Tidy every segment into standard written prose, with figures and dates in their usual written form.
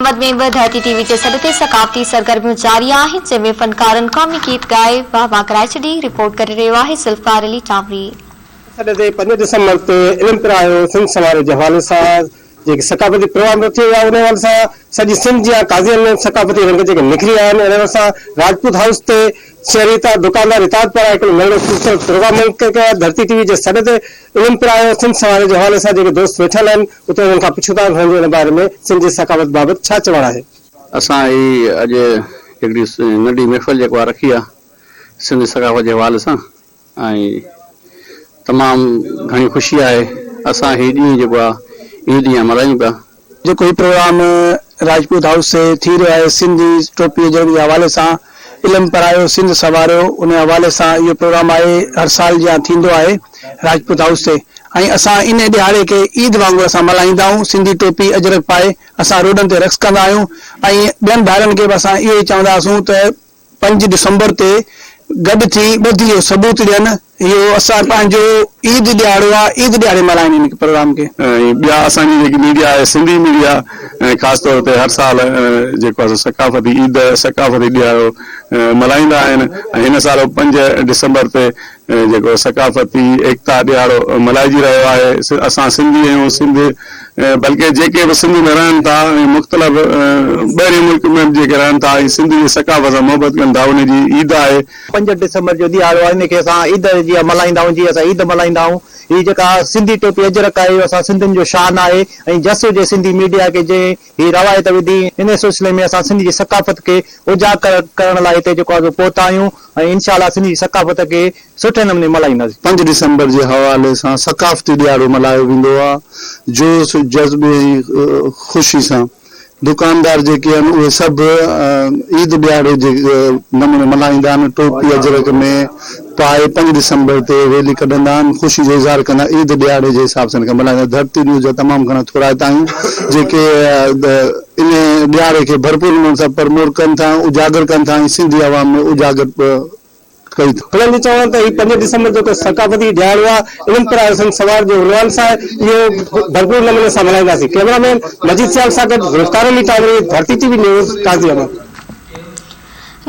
احمد ۾ به ڌرتي ٽي وي جي سڏ تي ثقافتي سرگرميون جاري آهن، جنهن ۾ فنڪارن قومي گيت ڳائي واهه واهه ڪرائي ڇڏي، رپورٽ ڪري رهيو آهي ذوالفقار علي ٽانوري. سڏ تي پنج ڊسمبر تي علم پرايو سنڌ سنواريو جي حوالي سان جيڪي ثقافتي پروگرام رٿيو ويو آهي ان حوالي سان سڄي سنڌ جيان قاضين ۾ ثقافتي رنگ جيڪي نکري آيا آهن ان حوالي سان راجپوت هائوس تي شهري اتحاد دڪاندار اتحاد پاران هڪڙو ننڍڙو خوبصورت پروگرام منعقد ڪيو آهي ڌرتي ٽي وي جي سڏ تي علم پرايو سنڌ سنواريو جي حوالي سان جيڪي دوست ويٺل آهن اتي انهن کان پڇون ٿا انهن جو ان باري ۾ سنڌ جي ثقافت بابت ڇا چوڻ آهي. اسان هي اڄ هڪڙي ننڍي محفل جيڪو آهي رکي آهي سنڌ ثقافت جي حوالي سان ۽ تمام گهڻي خوشي آهي اسان هي ڏينهن جيڪو آهي عيد جيان ملهايون پيا. جيڪو هي پروگرام راجپوت هائوس تي ٿي رهيو آهي سنڌي ٽوپي اجرڪ جي حوالي سان علم پرايو سنڌ سنواريو ان حوالي سان اهو پروگرام آهي هر سال جيان ٿيندو آهي راجپوت هائوس تي ۽ اسان ان ڏهاڙي کي عيد وانگر اسان ملهائيندا آهيون سنڌي ٽوپي اجرڪ پائي اسان روڊن تي رقص ڪندا آهيون ۽ ٻين ڀائرن کي به اسان اهو ئي چونداسون ته پنج ڊسمبر تي گڏ ٿي ٻڌي جو ثبوت ڏين اهو اسان پنهنجو عيد ڏهاڙو آ عيد ڏهاڙي ملهائين ان پروگرام کي. ۽ ٻيا اسان جي جيڪي ميڊيا آهي سنڌي ميڊيا ۽ خاص طور تي هر سال جيڪو آهي سو ثقافتي عيد ثقافتي ڏهاڙو ملهائيندا آهن ۽ هن سال پنج ڊسمبر تي جيڪو ثقافتي ايڪتا ڏهاڙو ملهائجي رهيو آهي اسان سنڌي آهيون سنڌ بلڪه جيڪي به سنڌ ۾ رهن ٿا ۽ مختلف ٻاهرين ملڪ ۾ به جيڪي رهن ٿا ۽ سنڌ جي ثقافت سان محبت ڪن ٿا ان جي عيد آهي. پنج ڊسمبر جو ڏهاڙو آهي ان کي اسان عيد جيان ملهائيندا آهيون جيئن اسان عيد ملهائيندا آهيون هي جيڪا سنڌي ٽوپي اجرڪ آهي اهو اسان سنڌين جو شان آهي ۽ جس هجي سنڌي ميڊيا کي جنهن هي روايت وڌي ان سلسلي ۾ اسان سنڌ جي ثقافت کي اجاگر ڪرڻ لاء هتي جيڪو آهي سو پهتا آهيون ۽ انشاء الله سنڌ جي ثقافت کي سٺي نموني ملهائينداسين. پنج ڊسمبر جي حوالي سان ثقافتي ڏهاڙو ملهايو ويندو آهي جوش جذبي ۽ خوشي سان دڪاندار جيڪي آهن اهي سڀ عيد ڏهاڙي جي نموني ملهائيندا آهن ٽوپي اجرڪ ۾ پائي پنج ڊسمبر تي ريلي ڪڍندا آهن خوشي جو اظهار ڪندا عيد ڏهاڙي جي حساب سان ان کي ملهائيندا آهن ڌرتي نيوز جا تمام گهڻا ٿورائتا آهيون جيڪي ان ڏهاڙي کي ڀرپور نموني سان پرموٽ ڪن ٿا اجاگر ڪن ٿا ۽ سنڌي عوام ۾ اجاگر ڪئي ٿا. هنن جو چوڻ آهي ته هي پنج ڊسمبر جيڪو ثقافتي ڏهاڙو آهي علم پرايو سنڌ سنوار جي عنوان سان اهو ڀرپور نموني سان ملهائينداسين. ڪئميرا مين مجيد سيال سان گڏ Zulfiqar Ali Tanwari, Dharti T V news, Qazi Ahmed.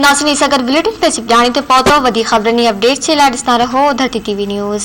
ناظرين هي سان گڏ بليٽن پنهنجي پڄاڻي تي پهتو وڌيڪ خبرن ۽ اپڊيٽس جي لاء ڏسندا رهو ڌرتي ٽي وي نيوز.